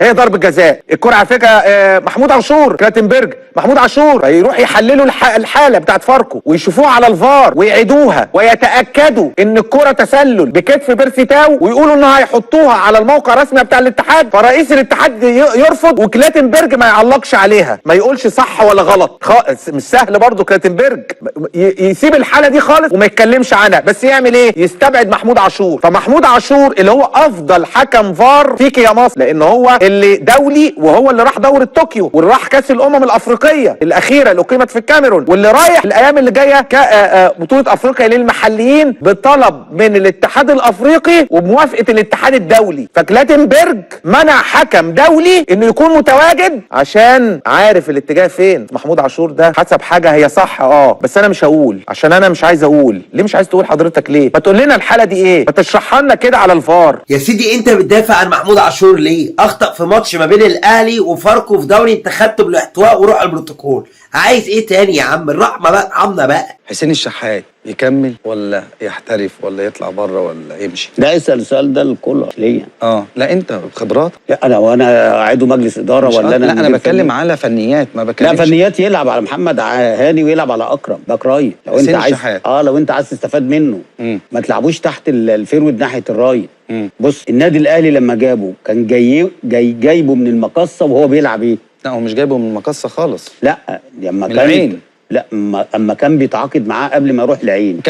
هي ضربه جزاء. الكره على فكرة محمود عاشور، كلاتنبرج، محمود عاشور هيروح يحللوا الحالة بتاعت فاركو ويشوفوها على الفار ويعيدوها ويتاكدوا ان الكره تسلل بكتف بيرسي تاو، ويقولوا انها هيحطوها على الموقع الرسمي بتاع الاتحاد. فرئيس الاتحاد يرفض، وكلاتنبرج ما يعلقش عليها، ما يقولش صح ولا غلط. مش سهل برضو كلاتنبرج يسيب الحالة دي خالص وما يتكلمش عنها، بس يعمل ايه؟ يستبعد محمود عاشور. فمحمود عاشور اللي هو افضل حكم فار فيك يا مصر، لان هو اللي دولي وهو اللي راح دوره طوكيو واللي راح كاس الامم الافريقية الاخيرة اللي اقيمت في الكاميرون، واللي رايح الايام اللي جاية بطوله افريقيا للمحليين بطلب من الاتحاد الافريقي وبموافقه الاتحاد الدولي. فكلاتنبرج منع حكم دولي انه يكون متواجد عشان عارف الاتجاه فين. محمود عاشور ده حسب حاجة هي صح، بس انا مش هقول عشان انا مش عايز اقول. ليه مش عايز تقول حضرتك؟ ليه ما تقول لنا الحالة دي ايه؟ ما تشرحها لنا كده على الفار. يا سيدي انت بتدافع عن محمود عاشور ليه؟ اخطا في ماتش ما بين الاهلي وفاركو في دوري انت خدته بالاحتواء وروح البروتوكول، عايز ايه تاني يا عم؟ الرحمة بقى، ارحمنا بقى. حسين الشحات يكمل ولا يحترف ولا يطلع بره ولا يمشي؟ لا، اسال السؤال ده للكل ليا. لا انت بخبراتك. لا انا وانا عضو مجلس ادارة مش ولا انا لا انا مدير بتكلم فني؟ على فنيات، ما لا بتكلمش. فنيات يلعب على محمد هاني ويلعب على اكرم back right. لو انت حسين عايز الشحات. لو انت عايز تستفاد منه ما تلعبوش تحت ال forward ناحية ال right. بص، النادي الاهلي لما جابه كان جاي جاي جايبه من المقصه وهو بيلعب ايه؟ لا هو مش جايبه من المقصه خالص. لا لما من كان العين. لا اما كان بيتعاقد معاه قبل ما يروح العين.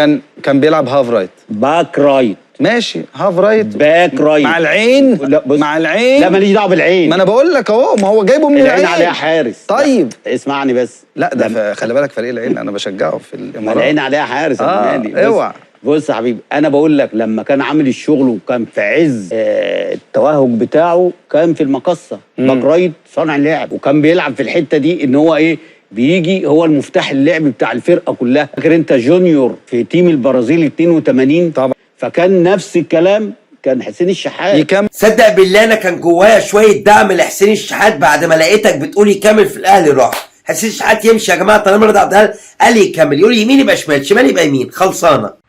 كان بيلعب half right. back right. ماشي، half right. back right. مع العين. لا بص، مع العين. لا ماليش دعوه بالعين. ما انا بقول لك اهو، ما هو جايبه من العين العين. عليها حارس. طيب. لا، اسمعني بس. لا ده خلي بالك فريق العين انا بشجعه في ما الامارات. العين عليها حارس يا هاني. بص- اوعى. بص يا حبيبي، انا بقول لك لما كان عامل الشغل وكان في عز التوهج بتاعه كان في المقصه back right صانع لعب، وكان بيلعب في الحتة دي ان هو ايه، بيجي هو المفتاح اللعب بتاع الفرقة كلها. فاكر انت جونيور في team البرازيل 82؟ طبعا. فكان نفس الكلام، كان حسين الشحات يكمل. صدق بالله انا كان جوايا شوية دعم لحسين الشحات بعد ما لقيتك بتقول يكمل في الاهلي. راح حسين الشحات يمشي يا جماعه، طالما رضا عبد العال قال يكمل، يقول يمين يبقى شمال، شمال يبقى يمين، خلصانه.